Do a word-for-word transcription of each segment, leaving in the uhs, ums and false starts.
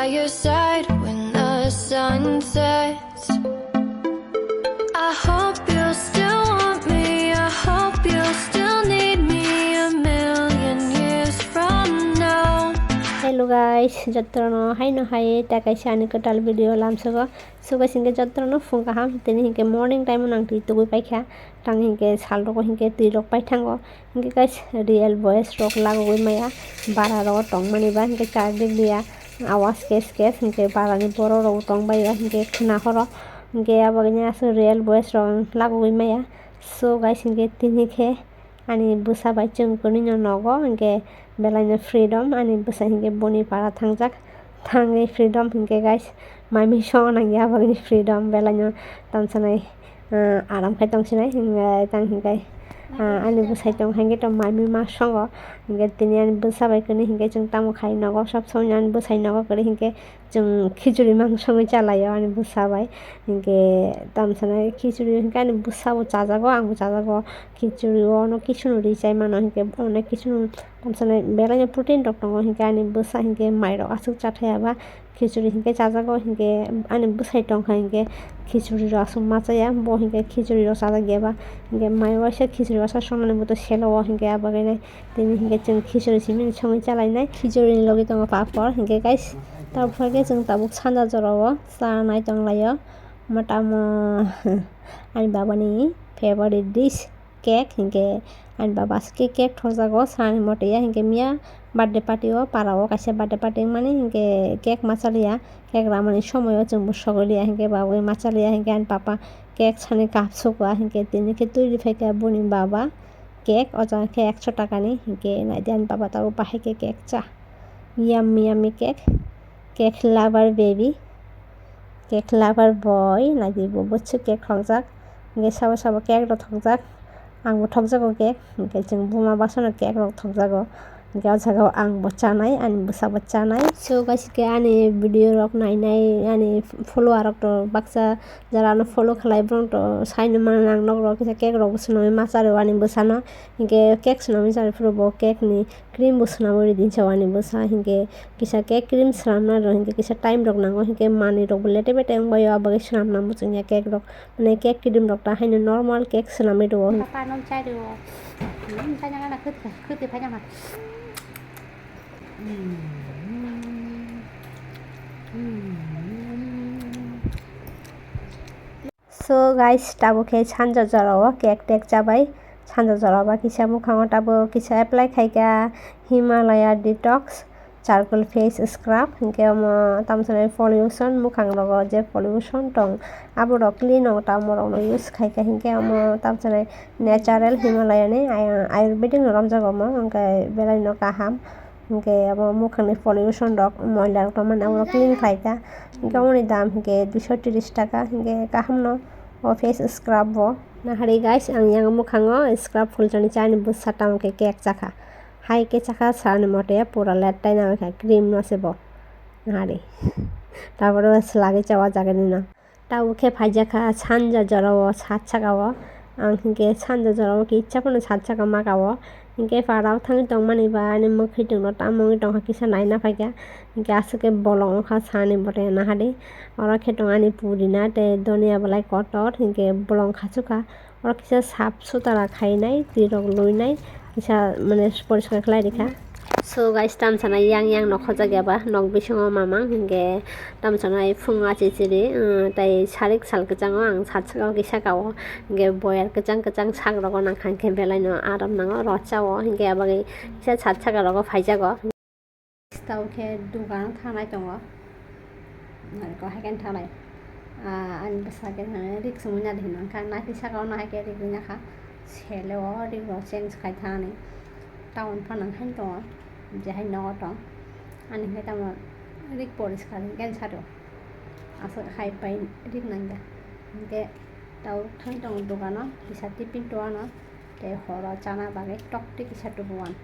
By your side when the sun sets. I hope you still want me. I hope you still need me a million years from now. Hello guys, jotono haino hai ta kaisa ani kwtal video lamsogo. So guys, hinkhe jotono phung kaham, tini hinkhe morning time o nang twi tugui paikha. Tang hinkhe sal rogo hinkhe twi rok paithango. Hinkhe guys, real voice rok lagogwi maya, bara rogo tongmani ba hinkhe chardik dia awas kes kes hinkhe barani borok rok tong bai ba hinkhe khna horo hinkhe aboni aswk real voice rok lagogwi maya. So guys, hinkhe tini khe ani bwsa bai chwng kwnwi no nogo hinkhe belai no freedom ani bwsa hinkhe boni para thangjak thangwi freedom hinkhe guys, mami song nangya aboni freedom belai no tamsanai. Ah, aram khai tong sinai, hinkhe tang hinkhe, ah, ani bwsai tong hinkhe tong mami ma songo, hinkhe tini ani bwsa bai kwrwi hinkhe chwng tamo khai nogo, sob somoi ani bwsai nogo kwrwi hinkhe chwng khichuri mang songwi chalaio ani bwsa bai, hinkhe tamo sanai khichuri hinkhe ani bwsa bo chajago, ang bo chajago, khichuri o ono kisu no ri chai mano hinkhe onek kisu no tamo sanai belai no protein rok tongo hinkhe ani bwsa hinkhe mai rok aswk cha thaya ba. Khichuri hinkhe chajago hinkhe ani bwsai tongkha hinkhe khichuri rok aswk ma chaya, bo hinkhe khichuri rok chajak ya ba hinkhe mai waisa khichuri waisa songnani bo to selo o hinkhe abo khe nai tini hinkhe chwng khichuri simi songwi chalainai. Khichuri ni logi tongo papor hinkhe guys, tabuk khe chwng tabuk sanja jora o cha nai tonglaio motamo ani baba ni favorite dish. Cake hinkhe ani baba aswk khe cake thokjago sani mote ya hinkhe miya birthday party o para o kaisa birthday party wngmani hinkhe cake ma chaliya, cake ramani somoi o chwngbo sogwi liya hinkhe baba bai ma chaliya hinkhe ani papa cake sani cup sukha hinkhe tini khe twi rwphaikha boni baba cake o jaga khe ekso taka ni hinkhe naidi ani baba tabuk bahai khe cake cha. Yummy yummy cake, cake lover baby, cake lover boy, naidi bo bwswk cake thokjak, hinkhe sabo sabo cake rok thokjak, ang bo thokjago cake, hinkhe chwng buma basono cake rok thokjago, hinkhe o jaga o ang bo chanai, ani bwsa bo chanai. So guys, hinkhe ani video rok nainai ani follower rok to baksa jara ano follow khlai borok to saino mano ang nok rok kisa cake rok bo swnamwi ma cha rw ani bwsano, hinkhe cake swnamwi cha rw phuru bo cake ni cream bo swnamwi ri dinsa o ani bwsa hinkhe kisa cake cream swnamna rw hinkhe kisa time rok nango hinkhe manwi rok bo lete bete wng bai o abagwi swnamna muchungya cake rok mane cake cream rok ta haino normal cake swnamwi rw o. Papa no chai rw o. Hmm, chai nang na khwtwi khwtwi phai nang ha. Hmm. Hmm. So guys, tabuk khe sanja jora o cake tek chabai. Sanja jora o ba kisa mukhango tabuk kisa apply khaikha Himalaya Detox Charcoal Face Scrub. Hinkhe omo tamsonai pollution, mukhang rogo je pollution tong, aborok clean o tamo rokno use khaikha. Hinkhe omo tamsonai natural Himalaya ni ay-, ayurvedic no romjago omo, hinkhe belai no kaham. Hinkhe abo mukhangni pollution rok, moila rok tongmani abo clean khlaikha. Hinkhe oboni dam hinkhe duiso tris taka, hinkhe kaham no o face scrub bo. Nahari guys, ang yang mukhango scrub phulchani chani bwsa tamo khe cake chakha. Hai khe chakha sani mote pura lettai nangkha cream no se bo. Nahari. Taboro swlagwi chawa jagani no. Tabuk khe phaijakha sanja jora o sat saka o, ang hinkhe sanja jora o kitsa phano sat saka maka o, hinkhe para o thangwi tongmani ba ani mwkhwtwng no tamo wngwi tongkha kisa naina phaikha, hinkhe aswk khe bolong wngkha sani bwtwi nahadi, oro khe tong ani pudina tei donia belai kotor, hinkhe bolong khachukha. Oro kisa sap sutara khainai, twi rok luinai, kisa mane poriskar khlai rikha. So guys, tamsana yang yang nok khojak ya ba, nok bisingo mamang hinkhe tamsana phung achi chiri, um, tai sarik sal kwchango ang sat saka o kisa kao, hinkhe boyar kwchang kwchang sak rogo nangkha hinkhe belai no aram nango rocha o, hinkhe abagwi kisa sat saka rogo phaijago. Tei khe dugan thangnai tongo. Nai ko hai khe thangnai. Ah, ani bwsa khe thangnai rik sumui nadi hinwi kha. Nai khe saka o nai khe rik wngya kha. Sele o rik rok change khai thani. Town phano hai tongo. Je hai nogo tong. Ani hai tamo rik poriskar khe sado. Aswk hai pai rik nangya. Hinkhe tao thang tongo dogano kisa tiffin toano. Tei horo chana bagwi tokti kisa tubuan.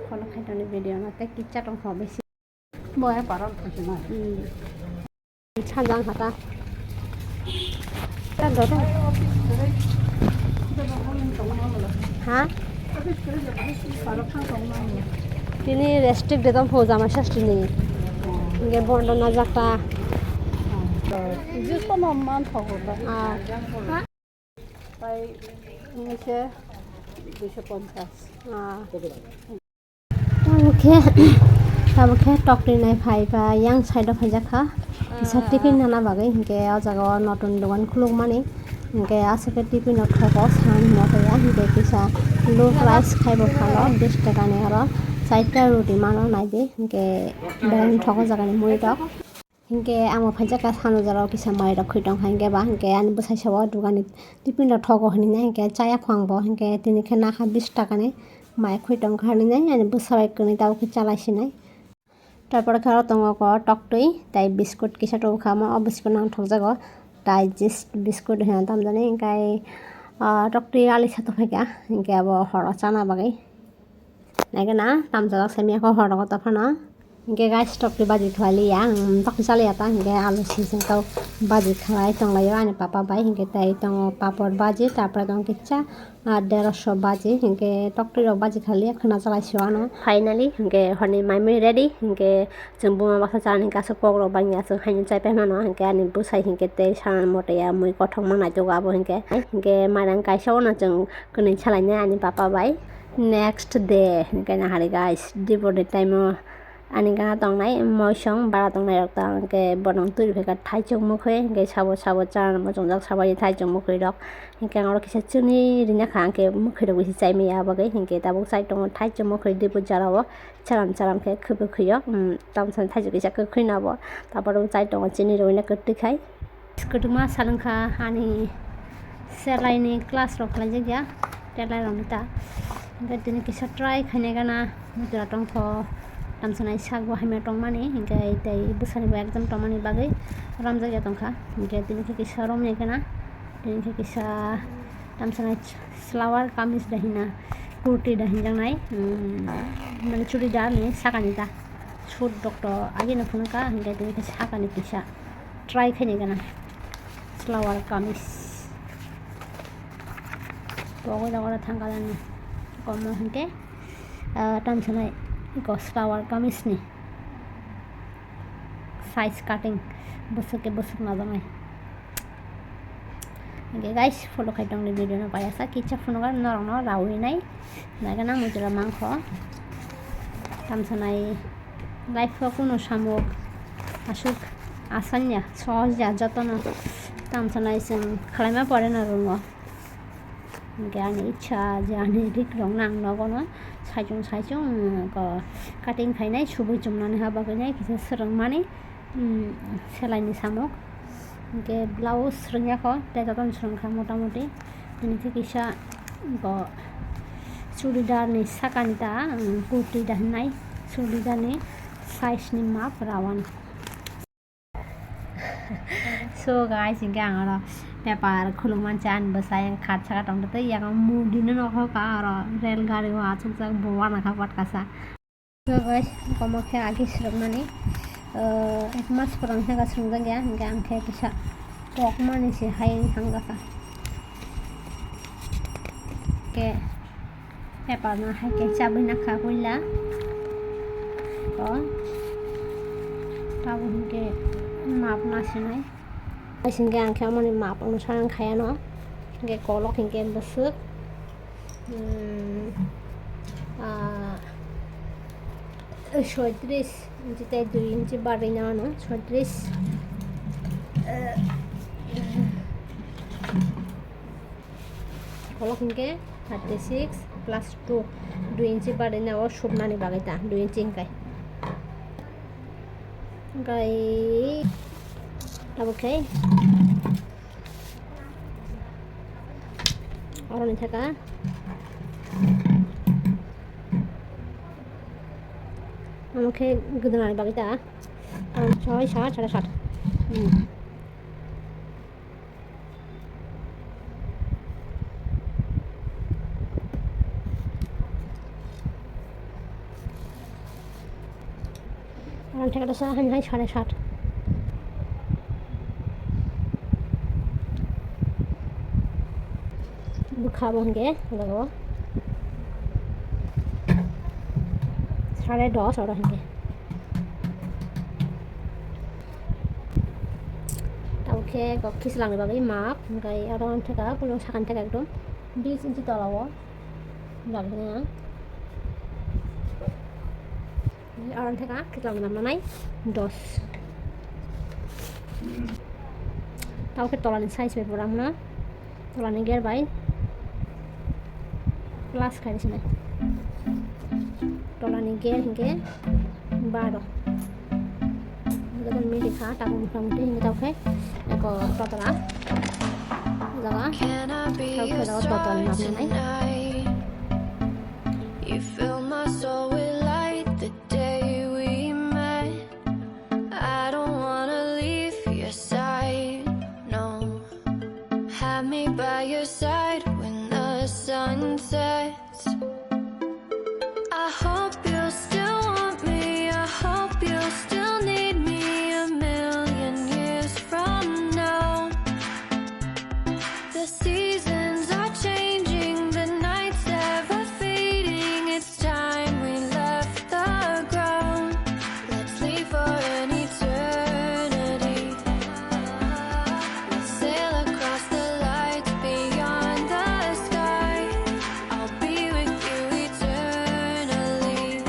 Kono khaitoni video no tei kitsa tong kho bisi. Boya paron khaitoni. Hmm. Sajang hata. Ha? Tini restrict de tong pho jama sasti ni. Hingke bondo najak ta. Juice no man thogo ta. Ah. Tai hingke duiso ponchas. Ah. Tabuk khe, tabuk khe toktwi nai phai ba yang side o phaijak kha. Kisa tiffin nana bagwi, hingke o jaga o notun dogan khuluk mani. Hingke aswk khe tiffin o thogo san hwnma tongya, hingke kisa low price khai bo phano bish taka ni oro chaita roti mano nai di, hingke belai thogo jaga ni muri rok. Hingke amo phaijak kha sano jora o kisa mai rok khoi tong kha, hingke ba hingke ani bwsai sabo dogani tiffin rok thogo hinui nai, hingke chaya kho ang bo, hingke tini khe nakha bish taka ni mai khoi tong kha hinui nai, ani bwsa bai kwnwi tabuk khe chalai sinai. Tarpore khe oro tongo ko toktwi tei biscuit kisa tubu kha, omo o biscuit no ang thokjago Digest biscuit hino tamjani, hingke ah, toktwi alisa tongphaikha, hingke abo horo chana bagwi. Naikhe na tamjajak simi kho horo kotor phano. Hingke guys, toktwi baji khlai liya, ang toktwi cha liya ta, hingke alu sising tau baji khlai tonglaio ani papa bai, hingke tei tongo papor baji, tarpore tongo kisa ah, derosho baji, hingke toktwi rok baji khali khwna chalai sio ano. Finally, hingke horni mai mui ready, hingke chwng buma baksa chanani kaisa kok rok bangya chwng haino chai pai mano, hingke ani bwsai hingke tei sana moto ya mui kothok ma naitogo abo hingke, hingke mairang kaisa ono chwng kwnwi salai nai ani papa bai. Next day, hingke nahari guys, dipor ni time o. Ani gana tongnai moisong bara tongnai rok ta hingke bono twi rwkha thaichuk mwkhwi hingke sabo sabo chana muchungjak sabo thaichuk mwkhwi rok hingke oro kisa chini rina kha hingke mwkhwi rok bisi chai maya bagwi hingke tabuk chai tongo thaichuk mwkhwi dibut jara o charam charam khe khwpwi khwio tamsani thaichuk kisa kwkhwino abo taporo chai tongo chini rwina kwtwi khai. Kwtwma salwngkha ani selaini class rok khlaijak ya, telai rok ta. Hingke tini kisa try khainai gana, mujra tongkho, tamsanai sak bo hamya tongmani, hingke tei bwsani bo exam tongmani bagwi romjak ya tongkha. Hingke tini khe kisa romya gana, tini khe kisa tamsanai salwar kamis da hina, kurti da hinjaknai, mane churidar ni sakani ta, suit rok to agini phunukha, hingke tini khe sakani kisa. Try khainai gana salwar kamis. Pogwi rok oro thang kalar ni komo hingke, ah, tamsanai iko salwar kamis ni size cutting bwswk ke bwswk najaknai. Hingke guys, follow khai tongni video no payasa kisa phunukar norok no rawi nai nagana mujra mangkho tamsanai. Life o kunu samung aswk asan ya, sohoj ya jotono. Tamsanai chwng khwlaima pore no rwngo. Hingke ani icha je ani rik rok no ang nogo no saichung saichung, mm, ko cutting khainai, subui chumnani ha bagwi nai kisa swrwngmani, mm, selaini samung. Hingke blouse swrwngya kho, tei jotono swrwngkha mota moti. Tini khe kisa bo churidar ni sakani ta, um, kurti da hinai churidar ni size ni map rawan. So guys, hingke ang oro paper khuluk mancha ani bwsai khat saka tongtwi yang mudi no nokho ka oro rel gari o achukjak bo wana kha pat kasa. So guys, komo khe agi swrwkmani, uh, ek mas purang khe swrwngjak ya, hingke ang khe kisa kokmani se hai wng thang jakha. Ke paper no hai khe chabwi nakha puila. O, tabuk hingke map nasinai. Guys, hingke ang khe amoni map onusar ang khaya no. Hingke kolok hingke bwswk. Hmm, ah, soitris inchi tei dui inchi barwi no ano, soitris. Eh, kolok hingke thirty six plus two, dui inchi barwi no o subnani bagwi ta, dui inchi hingkai. Hingkai tabuk khe. Oroni thaka. Omo khe gwdwlani bagwi ta. Karon soi sat, sare sat. Hmm. Ang theka dosa hani hai sare sat. Bwkha bo hingke jago sare dos oro hingke. Khe kok khislangni bagwi map, hwnkhe aro ang theka, pulung sakani theka ekdom bis inchi tola o. Lagina. Aro ang theka, khislangni map nanai dos. Tao khe tolani size bai pura wngna. Tolani gate bai plus khai sinai. Tolani gate hwnkhe baro. Joto mili kha, tabuk mota moti hwnkhe tao khe eko totla. Jaga. Tao khe jaga totla ni map nanai. You fill my soul with light the day we met. I don't wanna leave your side, no. Have me by your side when the sun sets. I hope you still want me. I hope you still need me a million years from now. The seasons are changing, the nights ever fading. It's time we left the ground. Let's leave for an eternity. We'll sail across the lights beyond the sky. I'll be with you eternally.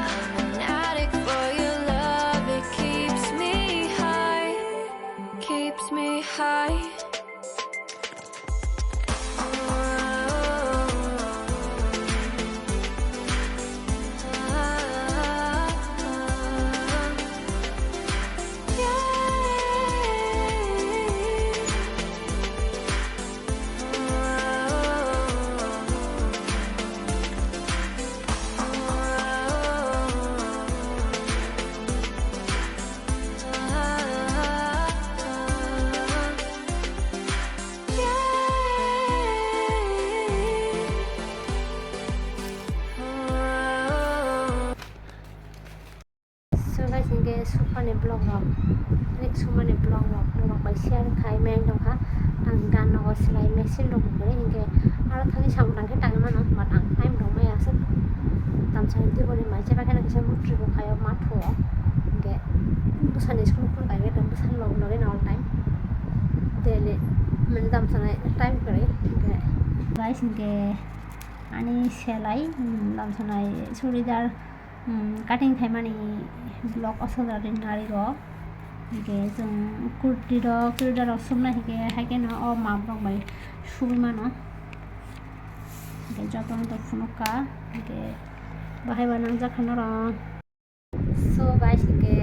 I'm an addict for your love, it keeps me high, keeps me high. So guys, hingke sukmani vlog rok, rik sukmani vlog rok norok bai share khai meng tongkha. Ang gan nogo selai machine rok bo kwrwi hingke aro thani samung tangkhe tangwi mano, but ang time rok maya aswk. Tamsa hwnkhe boni mai cheba kheno kisa mutri bo khaio mathuo. Hingke bwsani school phone kaiwi tong bwsani log logino all time. Daily mane tamsa nai time kwrwi hingke. Guys, hingke ani selai, um, tamsa nai churidar. Hmm, cutting khaimani block o sojagwi narirok. Hingke chwng kurti rok, churidar rok sumna hingke haikhe no o map rok bai suwi mano. Hingke jotono to phunukha, hingke bahai bo nangjak kha norok. So guys, hingke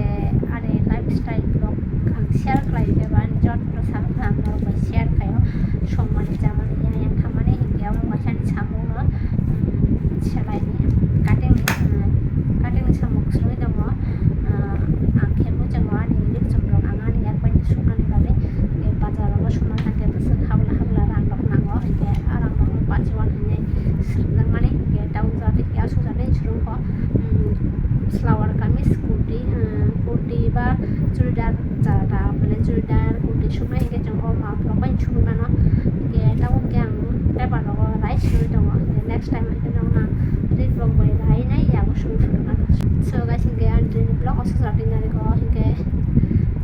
ani lifestyle vlog ang share khlai khe ba ani joto sakha ang norok bai share khaio. Songmani chamani yang yang thamani hingke abo kaisa ni samung no, um, selaini cutting ni, um, cutting ni samung swngwi tongo. Uh, ang khe muchungo ani rik chum rok ang ani yak bai suknani bagwi, hingke bazar rogo sumna thangkhe bwswk habla habla rang rok nango, hingke a rang rok no pachiwan hinwi swrwngjakmani, hingke tabuk jora tei asuk jora tei swrwngkho, um, salwar kamis, kurti, um, kurti ba churidar jara ta, mane churidar, kurti suknai hingke chwng o map rok bai sugwi mano. Hingke tabuk khe ang paper rogo rai sugwi tongo. Hingke next time hingke nokna rik rok bai rai nai yago sugwi phunukna. So guys, hingke ang tini vlog o sujak ringnai rikho, hingke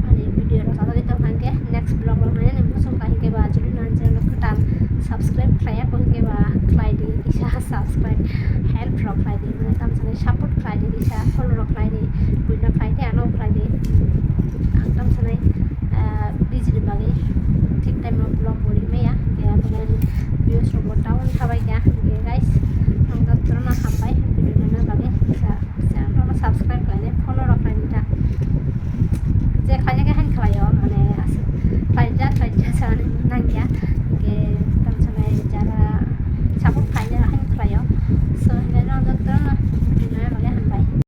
ani video rok sajagwi tongkha, hingke next vlog rok nainani muchungkha, hingke ba jodi nang channel kwtal subscribe khlaiya kho, hingke ba khlai di, kisa subscribe help rok khlai di, mane tamsani support khlai di, kisa follow rok khlai di, buino khlai di, ano khlai di. Ang tamsani, ah, busy ni bagwi thik time o vlog bo ri maya, hingke abo ni views rok bo down thabai kha, hingke guys, ang jotono hambai video nana bagwi, kisa channel no subscribe khlai di, follow rok khlai di ta. Je khlai khe haino khlai o,